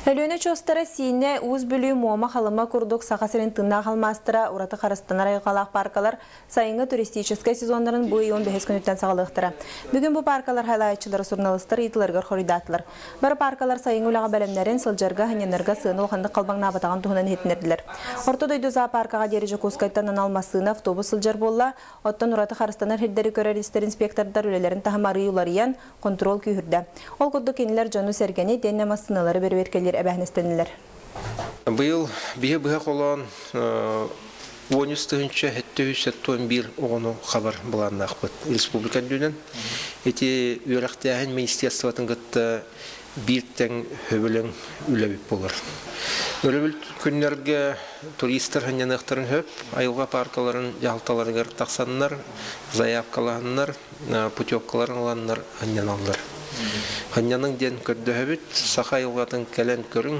Өлүөнэ очуостара Сиинэ, Уус Бүлүү, Муома, Халыма курдук Саха сирин тыыннаах алмаастара ураты харыстанар айылҕалаах пааркалар сайыҥҥы туристическай сезоннарын бу ый 15 күнүттэн саҕалыахтара. Бүгүн бу пааркалар хайлаайаччылара суруналыыстар ыйытыыларыгар хоруйдаатылар. Бары пааркалар сайыҥҥы үлэҕэ бэлэмнэрин, сылдьарга, сынньанарга сыана улаханнык халбаҥнаабатаҕын туһунан иһитиннэрдилэр. Орто дойду зоопаркаҕа диэри Дьокуускайтан анал массыына, автобус сылдьар буолла, оттон ураты харыстанар сирдэри көрөр-истэр инспектордар үлэлэрин таһыма арыый уларыйан, хонтуруол күүһүрдэ. Ол курдук кинилэр дьону-сэргэни итиэннэ массыыналары бэрэбиэркэлиир эбээһинэстэннилэр. Быйыл биһи быһа холоон 13 771 оҕону хабар былааннаахпыт республика үрдүнэн. Ити үөрэхтээһин министерствотын кытта биир тэҥ хөбүлэҥ үлэбит буолар. Өрөбүл күннэргэ туристар сынньаныахтарын сөп, айылҕа паркаларын дьаһалталарыгар тахсаннар, заявкалаһаннар, путевкаларын ыланнар сынньаналлар. Сынньаныҥ диэн көрдөһөбүт, саха айылҕатын кэлэн көрүҥ.